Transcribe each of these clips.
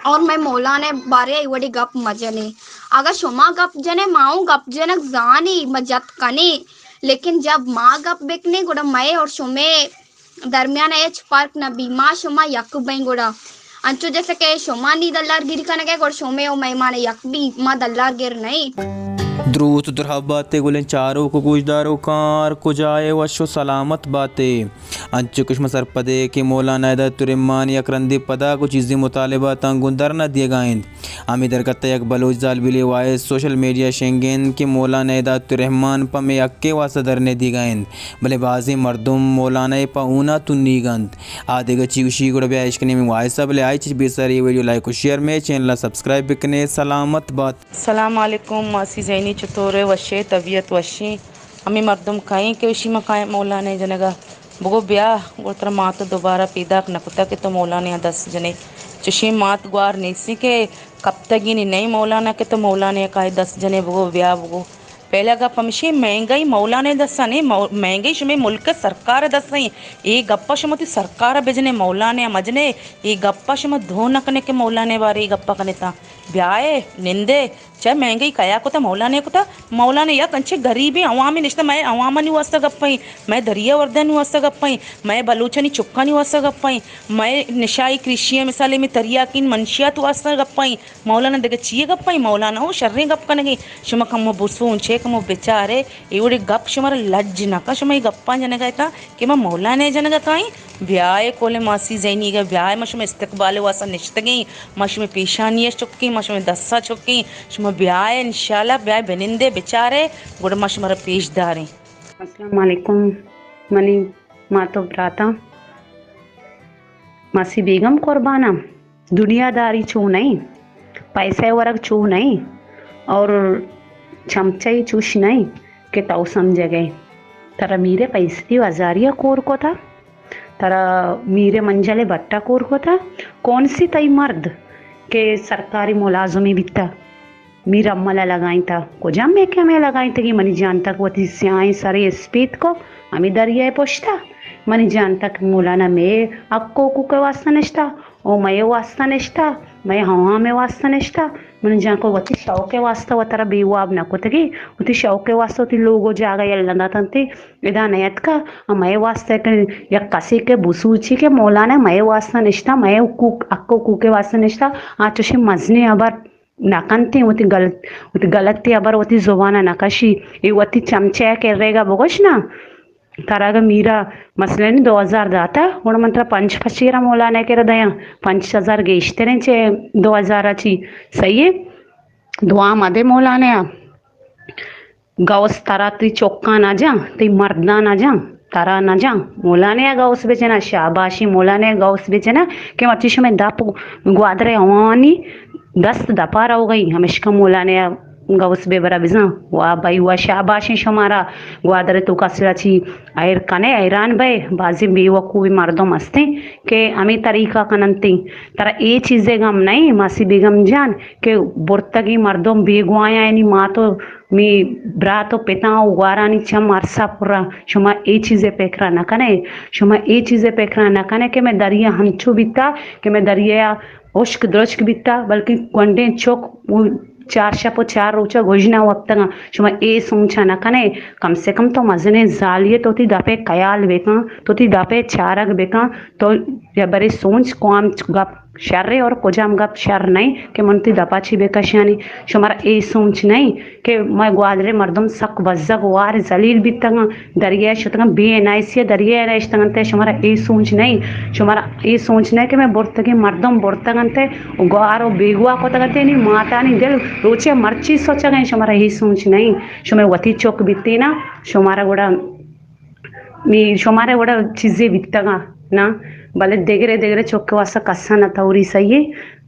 اور مئے مولانا ءِ بارے ءَ اے وڑیں گپ مہ جنے۔ اگاں شما گپ جنے، ما اوں گپ جنگ زانی، ما جت کنیں، لیکن جب ما گپ بکنیں، گڑا مئے اور شمے درمیان ءَ ہچ فرق نہ بی۔ ما شما یک بئیں گڑا۔ انچو جیسے کہ شما نی دلار گیری کنگ ءَ، گڑا شمے و مئے مان یک بی، ما دلار گر نئیں۔ دروت درہب باتے گلیں چاروک و گوشداروکاں، ہر کجا ئے وش و سلامت باتے۔ انچو کہ شما سرپدے کہ مولانا ہدایت الرحمان یک رندے پدا گوں چیزے مطالباتاں گوں دھرنا دیگا انت۔ ہمے درگت ءَ یک بلوچ زالبولے وائس سوشل میڈیا ءَ شنگ انت کہ مولانا ہدایت الرحمان پہ مئے حق ءِ واسطہ دھرنے دیگا انت، بلے بازیں مردم مولانا ءَ پہ ہون ءَ تنیگ انت۔ آ دگہ چی گوشی، گڑا بیا اشکنیں ہمے وائس ءَ، بلے آئی چہ پیسر اے ویڈیو لائک و شیئر مئے چینل ءَ سبسکرائب بکنے۔ سلامت بات۔ سلام علیکم ماسی زینی، چطور ئے؟ وش ئے؟ طبیعت وشیں؟ ہمے مردم کئیں کہ اشی ما کائیں مولانا ءِ جنگا۔ بگو بیا، گڑا ترا مات دوبارہ پیداک نہ کتگ کہ تو مولانا ءَ دست جنے۔ چشیں مات گوار نیستیں کہ کپتگینی نئیں مولانا کہ تو مولانا ءَ کائے دست جنے۔ بگو بیا، بگو۔ پہلا گپ ہمشی، مہنگائی مولانا ءِ دستا نئیں، مو-، مہنگائی شمے ملک ءِ سرکار ءِ دستا ایں۔ اے گپا شما وتی سرکار ءَ بجنے، مولانا ءَ مجنے۔ اے گپا شما دو نہ کنے کہ مولانا ءِ بارے اے گپا کنے تاں۔ بیائے، نندے، چہ مہنگائی کیا کتا؟ مولانا ءَ کتا۔ مولانا یک انچیں غریبیں عوامے نشتہ، مئے عوامانی واسطہ گپیں، مئے دریا وردانی واسطہ گپیں، مئے بلوچانی چکانی واسطہ گپیں، مئے نشائی کرشی ءِ مثالے، مئے تریاکین منشیات واسطہ گپیں۔ مولانا دگہ چیے گپیں؟ مولانا او شریں گپ کنگے۔ شما کمو بسونچے، کمو بچارے، اے وڑیں گپ شمارا لج نہ کا، شما اے گپاں جنگا اتاں کہ ما مولانا ءِ جنگا کائیں؟ بیائے کولیں ماسی زینی گا، بیائے، ما شمے استقبال ءِ واسطہ نشتگیں، ما شمے پیشانی ءَ چکیں، ما شمے دستا چکیں، شما بیائے انشاءاللہ، بیائے بنندے بچارے، گڑا ما شمارا پیش داریں۔ السلام علیکم منی مات و براتاں، ماسی بیگم قرباناں۔ دنیا داری چو نئیں، پیسہ ورگ چو نئیں، اور چمچہ چوش نئیں کہ تو سمجھگئے۔ ترا میرے پیستی ہزاریا کور کتا، ترا میرے منجلے بٹا کور کتا۔ کون سی تئی مرد کہ سرکاری ملازمی بیتا؟ میر امل ءَ لگائینتا، کجام محکمہ ءَ لگائینتگی؟ منی جان تک وتی سیاہیں سرے اسپیت کو ہمے دریا ءِ پشتا۔ منی جان تک مولانا مئے حق و حقوق ءِ واسطہ نشتا، او مئے واسطہ نشتا، مئے عوام ءِ واسطہ نشتا۔ منی جان کو وتی شوق ءِ واسطہ وترا بے واب نہ کتگی، وتی شوق ءِ واسطہ وتی لوگ و جاگہ یل نہ داتنتی، ادا نیتکا، آ مئے واسطہ کہ یک کسے کہ بسوچی کہ مولانا مئے واسطہ نشتا، مئے حقوق، حق و حقوق ءِ واسطہ نشتا، آ چوشیں مزنیں ہبر نہ کنتیں، وتی غلط، وتی غلطیں ہبر وتی زبان ءَ نہ کشی۔ اے وتی چمچہ ءَ کرّیگا بگوش نا، ترا اگہ میرا مثلاً دو ہزار داتا، گڑا من ترا پنچ پچیرا مولانا ءِ کرا دیاں، پنچ ہزار گیشتریں چہ دو ہزار ءَ چی۔ صحیح ہے؟ دعا مدے مولانا ءَ۔ غوث ترا تئی چکاں نہ جاں، تئی مرداں نہ جاں، ترا نہ جاں، مولانا ءَ غوث بجنا، شاباشی مولانا ءَ غوث بجنا کہ مرچی شمئے دپ گوادر ءِ عوامانی دست دپا روگئی، ہمشکا مولانا ءَ غوث ببرا بزاں۔ واہ بھائی واہ، شاباشی شمارا۔ گوادر ءِ توکا اصلا چی ایر کنے، حیران بئے، بازیں بے وقوفیں مردم ہستیں کہ ہمے طریقہ کننتیں۔ ترا اے چیزے غم نئیں ماسی بیگم جان کہ برتگیں مردم بیگواہاں، یعنی مات و می برات و پتاں و گوارانی چم ارسا پرا۔ شما اے چیزے پکرا نہ کنے، شما اے چیزے پکرا نہ کنے کہ مئے دریا ہنچو بیتا کہ مئے دریا ہشک درچک بیتا، بلکیں گونڈیں چک چار شپ و چار روچا گژنا وپتگاں۔ شما اے سوچا نہ کنے، کم سے کم تو مزنیں زالے ئے، تو وتی دپے خیال بکن، تو وتی دپے چارگ بکن، تو یا برے سوچ کوام گپ شریں اور کجام گپ شر نئیں کہ من تئی دپا چی بکشانی۔ شمارا اے سوچ نئیں کہ مئے گوادرے مردم سک بزگ وار ذلیل بیتگاں، دریا شتگاں، بے این آئی سی دریا نشتگنتے۔ شمارا اے سوچ نئیں، شمارا اے سوچ نئیں کہ مئے برتگیں مردم برتگنتے و گوار و بیگواہ کتگنتے، یعنی ماتانی دل روچے مرچی سوچگیں۔ شمارا اے سوچ نئیں، شمئے وتی چک بیتینا، شمارا گڑا نی شمارا وڑا چیزے بیتگا نا، بلے دگرے دگرے چک واسطہ کسا نہ توری۔ صحیح ہے؟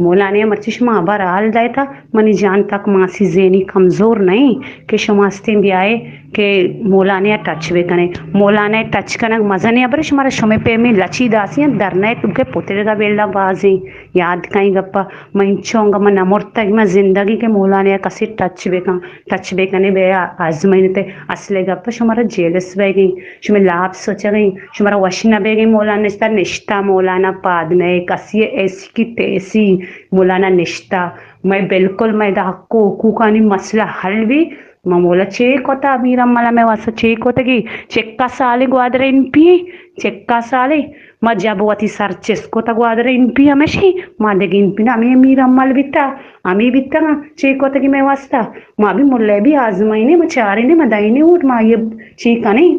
مولانا مرچی شما ہبر حال دائتا، منی جان تک ماسی زینی کمزور نئیں کہ شما استیں بیائے کہ مولانا ٹچ بکنے۔ مولانا ٹچ کنگ مزنیں ہبرے، شمارا شمے پیمیں لچی داسی ہیں، درنئے کہ پترگا بیلا بازیں۔ یاد کئیں گپا، من انچو انگا من نہ مرتگ، من زندگی کہ مولانا کسے ٹچ بکن، ٹچ بکنے بیا آزمائینتے۔ اصل گپ شمارا جیلس بیگیں، شمے لاپ سوچگیں، شمارا وش نہ بیگیں۔ مولانا نشتا، نشتا مولانا پاد نئے، کسی ایسی کی تیسی، مولانا نشتہ، مئے بالکل مئے دا حق و حقوقانی مسئلہ حل بی۔ ما مولا چے کتا، میر امل مئے واسطہ چے کتگی؟ چکا سالے گوادر ایم پی اے، چکا سالے ما جب وتی سر چست کتا گوادر ایم پی ہمیشی، ما دگہ ایم پی نہ، ہمے میر امل بیتا، ہمے بیتگاں چے کتگی مئے واسطہ۔ ما بھی ملے بھی آزمائینے، ما چارینے، ما دائینے ووٹ، ما یہ چی کنیں؟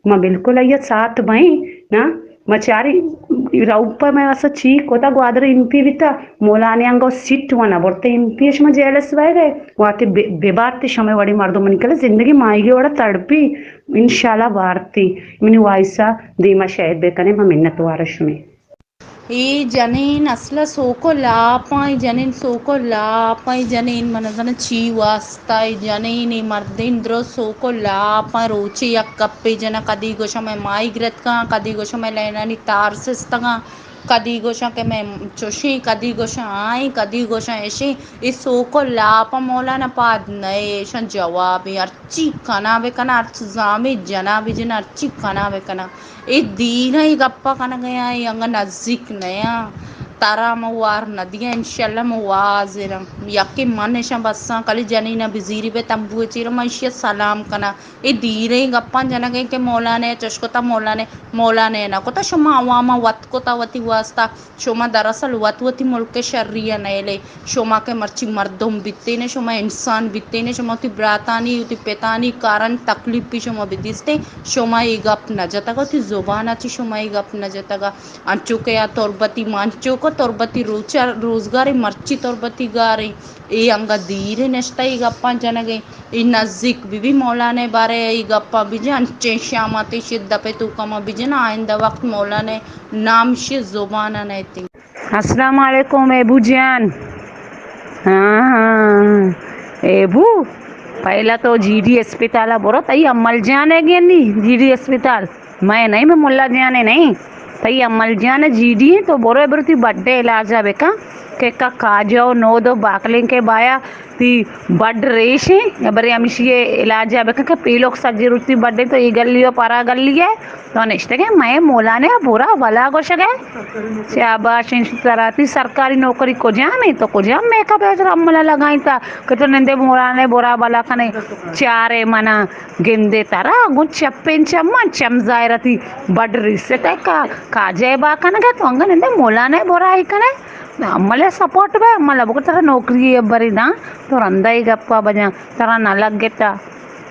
ما بالکل آئی ء ساتھ بئیں نا۔ ما چاریں روپ ء مئے واسطہ چی کتا، گوادر ایم پی بیتا، مولانا انگو سیٹ ونا برتے ایم پی اش، ما جیلس بئے گئے واتے بے-، بے بارتے شمے وڑی مردم منی کلے زندگی مائیگی وڑا تڑپی، انشاءاللہ بارتی منی وائسا دیما شاید بکنے، ما منت وار شمے۔ اے جنین اصل ء سوکو لاپاں، اے جنین سوکو لاپاں، اے جنین من زاناں چی واسطہ، اے جنین، اے مردین درو سوکو لاپاں، روچے یک گپے جناں، کدی گوشاں مئے مائی گرتکاں، کدی گوشاں مئے لینانی تار سستگاں، کدی گوشاں کہ مئے چوشیں، کدی گوشاں آئیں، کدی گوشاں اشیں، اے سوکو لاپاں مولانا پاد نئے، اشاں جوابے، ہرچی کنا بکنا، ہرچ زامے جنا بجنا، ہرچی کنا بکنا۔ اے دیر ء اے گپا کنگ ء آں، اے انگا نزیک نیاں۔ ترا من وار ندیاں، انشاءاللہ من وازراں۔ یکے من اشاں بساں، کلی جنین ء بزیری بہ تمبو ء چیرا، من اشی ء سلام کناں۔ اے دیر ء اے گپاں جنگ ء کہ مولانا ء چش کتا، مولانا، مولانا ء نہ کتا، شما عوام ء وت کتا وتی واسطہ۔ شما دراصل وت وتی ملک ء شری ء نیلے۔ شما کہ مرچی مردم بیتینے، شما انسان بیتینے، شما وتی براتانی، وتی پتانی کارانی تکلیفی شما بدیستیں، شما اے گپ نہ جتگا، وتی زبان ء چی شما اے گپ نہ جتگا۔ انچو کہ آ تربتی، ما انچو کہ تربتی روچ ء روزگارے، مرچی تربتی گاریں، اے انگا دیر نشتہ اے گپاں جنگیں۔ اے نزیک بہ بی مولانا ء بارے ء اے گپاں بجن، انچیں شاماتے شی دپ ء توکا ما بجن، آئندہ وقت مولانا ء نام شی زبان ء نئیتیں۔ السلام علیکم ایبو جان۔ ہاں، ہاں، ایبو، پہلا تو جی ڈی اسپتال ء برو، تئی امل جان ء گینی جی ڈی اسپتال۔ مئے نئیں، مئے ملا جان ء نئیں۔ تئی امل جان ء جی ڈی ایں، تو برو، برو تئی بڈ ء علاج ء بکن کہ کا کاجو نود و باکلیں کہ بایا تئی بڈ ریش ایں، برے ہمیشی ء علاج ء بکن کہ پیلوک سجی روچ تئی بڈ ایں، تو اے گلی و پرا گلی ء تو نشتگ ئے، مئے مولانا ء برا بلا گوشگ ء۔ شاباش انت ترا، تئی سرکاری نوکری کجام ایں؟ تو کجام میک اپ ء ترا امل ء لگائینتا کہ تو نندے مولانا ء برا بلا کنے؟ چارے منا گندے ترا، گوں چپیں چماں چم ظاہر ء تئی بڈ ریست ء کا-، کاجے با کنگ ء تو انگا نندے مولانا ء برائی کنے۔ امل ء سپورٹ بہ، امل ء بگو ترا نوکری ء بری داں، تو رندا اے گپا بجاں، ترا نہ لگتا۔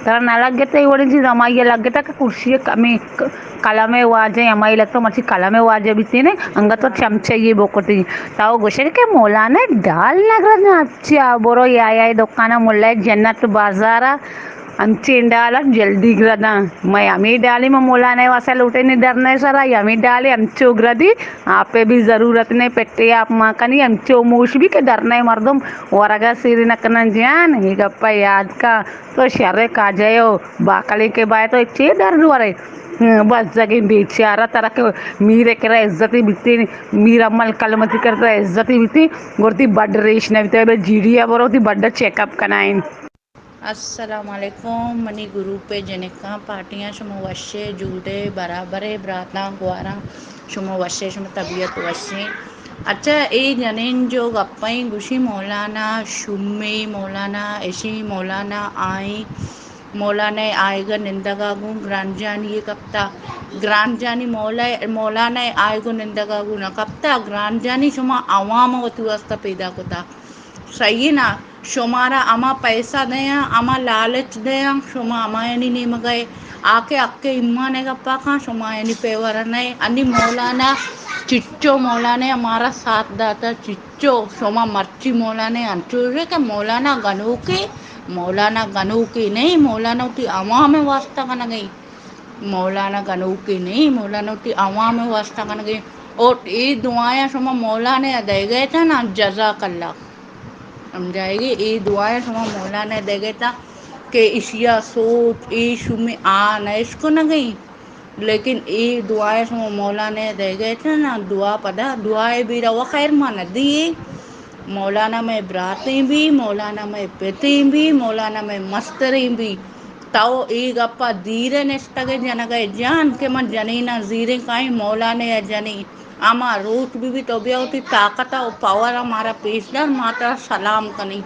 ترا نہ لگتا، اے وڑیں چیز ہمائی ء لگتا کہ کرسی ء ہمے ک-، قلم ء واجہ، ہمائی لگتا مرچی قلم ء واجہ بیتینے، انگت تو چمچہ یہ بکتی۔ تو گوشے کہ مولانا ڈال نگرنا، چیا برو یا یا دکان ء ملا جنت بازار ء انچیں ڈال ء جلدی گرداں۔ مئے ہمے ڈالے ما مولانا ء واسطہ لوٹیں دھرنا ء سرا، ہمے ڈالے انچو گردی، آپ ء بھی ضرورت نے پٹے آپ ما کنی، انچو موش بھی کہ دھرنا ء مردم ورگا سیر نہ کنن جان، اے گپا یاد کا۔ تو شر کاجے و باکلے کہ بائے تو چے درد ورے؟ ہم، بس زگیں بیچارہ ترا کہ میر کرا عزتی بیتی، میر امل کلمتی کرا عزتی بیتی، گڑتی بڈ ریش نہ بیتے، بے جیڈی ء برو تی بڈ چیک اپ کنائیں۔ السلام علیکم، منی گروپ ء جنکاں پارٹیاں، شما وشے جوڑے برابرے براتاں گواراں، شما وشے، شما طبیعت وشیں۔ اچھا، اے جنین جو گپیں گوشی مولانا شومیں، مولانا اشیں، مولانا آئیں، مولانا آئیگا نندگا گوں گرانجانی کپتا، گرانجانی مولا، مولانا آئیگو نندگا گوں نہ کپتا، گرانجانی شما عوام وتی واسطہ پیدا کتا۔ صحیح نا، شمارا ہما پیسہ دیاں، ہما لالچ دیاں، شما ہمایانی نیمگا ئے۔ آ کہ حق ایمان ء گپا کاں، شما آیانی پیورا نئے۔ انی مولانا چچو، مولانا ہمارا ساتھ داتا چچو۔ شما مرچی مولانا انچوش کہ مولانا گنوکے، مولانا گنوکے نہیں، مولانا وتی عوام واسطہ کنگئی۔ مولانا گنوکے نہیں، مولانا وتی عوام واسطہ کنگئی۔ اور اے دعایاں شما مولانا دے گئے تھا نا، جزاک اللہ۔ سمجھائے گی، اے دعائیں شما مولانا دے گئے تا کہ اشیا سوچ، اے شومیں آ نہ اشکنگیں، لیکن اے دعائیں شما مولانا دے گئے تا نا، دعا پدا، دعائے بیرا و خیر ما نہ دیے۔ مولانا مئے براتیں بھی، مولانا مئے پتیں بھی، مولانا مئے مستریں بھی۔ تو اے گپا دیر نشتگ جنگ جان کہ من جنینا زیریں کائیں مولانا جنیں۔ ہما روچ بہ بیت، تو بیا وتی طاقت ءُ پاور ءَ مارا پیش دار، ما ترا سلام کنیں۔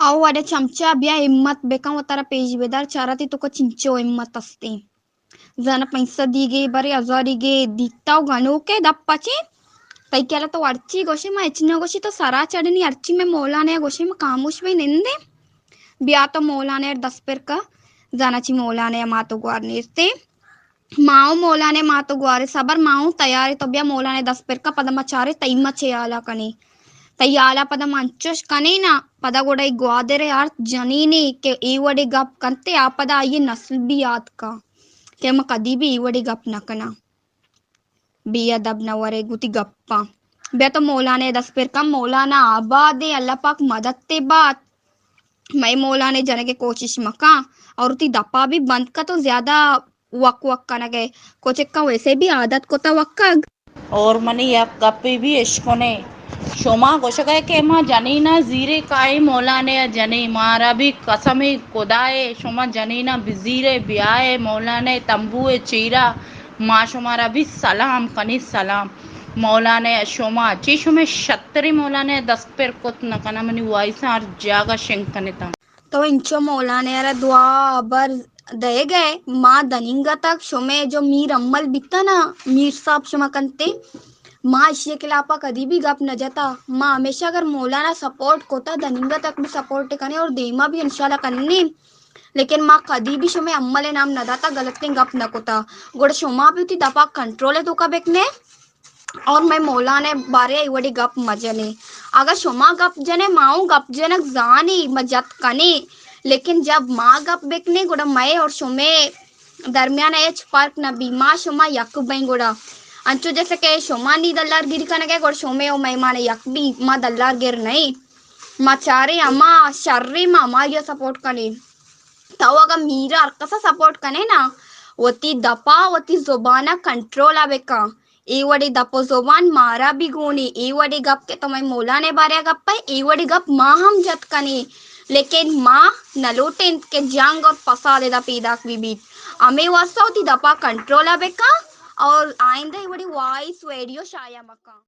او اڑے چمچہ، بیا ہمت بکن، وتارا پیش بدار، چارا تئی توکا چنچو ہمت استیں۔ زانا پنچ سد دیگے، برے ہزار دیگے دیتا ءُ گنوکے دپ پچیں۔ تئی کیالا تو ہرچی گوشے، ما ہچ نہ گوشی، تو سرا چڑنی، ہرچی مئے مولانا ءَ گوشے، ما خاموش بئیں نندیں۔ بیا تو مولانا ءَ دست پر کا، زانا چی مولانا ءَ مات ءُ گوار نیستیں۔ ما اوں مولانا ءِ مات ءُ گوارے صبر، ما اوں تیاریں، تو بیا مولانا ءِ دست پر کا، پدا ما چاریں تئی ما چے حالا کنیں۔ تئی حالا پدا ما انچوش کنیں نا، پدا گڑا اے گوادر ءِ ہر جنینے کہ اے وڑیں گپ کنتے، آ پدا آئی ءِ نسل بھی یات کا کہ ما کدی بھی اے وڑیں گپ نہ کناں۔ بے ادب نہ ورے گوں تئی گپاں۔ بیا تو مولانا ءِ دست پر کن، مولانا آباد ایں، اللہ پاک مدد تے بات۔ مئے مولانا ءِ جنگ ءِ کوشش مکن اور تئی دپا بھی بند کن، تو زیادہ وک وک کنگ ءَ۔ کچکاں ویسے بھی عادت کتا وکگ۔ اور منی یک گپے بھی اشکنے، شما گوشگ ءَ کہ ما جنینا زیرے کائیں مولانا ءَ جنیں، مارا بھی قسم خدا ءَ شما جنینا بزیرے بیائے مولانا ءِ تمبو ءِ چیرا، ما شمارا بھی سلام کنیں، سلام۔ مولانا ءَ شما چی، شمئے شتریں مولانا ءَ دست پر کت نہ کناں، منی وائساں ہر جاگہ شنگ کنتاں۔ تو انچو مولانا ءَ را دعا ہبر دئیگ ءَ، ما دنینگا تک شمئے جو میر امل بیتا نا، میر صاحب شما کنتے، ما اشی ءِ خلافا کدی بھی گپ نہ جتا۔ ما ہمیشہ اگر مولانا سپورٹ کتا، دنینگا تک بھی سپورٹ کنیں اور دیما بھی انشاءاللہ کنیں۔ لیکن ما کدی بھی شمئے امل ءِ نام نہ داتا، غلطیں گپ نہ کتا۔ گڑا شما بھی وتی دپا کنٹرول ءِ توکا بکنے اور مئے مولانا ءِ بارے ءَ اے وڑیں گپ مہ جنے۔ اگاں شما گپ جنے، ما اوں گپ جنگ زانیں، ما جت کنیں، لیکن جب ما گپ بکنیں، گڑا مئے اور شمئے درمیان ءَ ہچ فرق نہ بی، ما شما یک بئیں گڑا۔ انچو جیسے کہ شما نی دلار گیری کنگ ءَ، گڑا شمئے و مئے مان یک بی، ما دلار گر نئیں۔ ما چاریں ہما شریں، ما ہمائی ءَ سپورٹ کنیں۔ تو اگاں میر ءَ ہر کس ءَ سپورٹ کنے نا، وتی دپا، وتی زبان ءَ کنٹرول ءَ بکن۔ اے وڑیں دپ و زبان مارا بھی گونی، اے وڑیں گپ کہ تو مئے مولانا ءِ بارے ءَ گپ ءَ، اے وڑیں گپ ما ہم جت کنیں، لیکن ما نہ لوٹیں کہ جنگ اور فساد ادا پیداک بہ بیت۔ ہمے واسطہ وتی دپا کنٹرول ءَ بکن اور آئندہ اے وڑیں وائس ویڈیو شائع مکن۔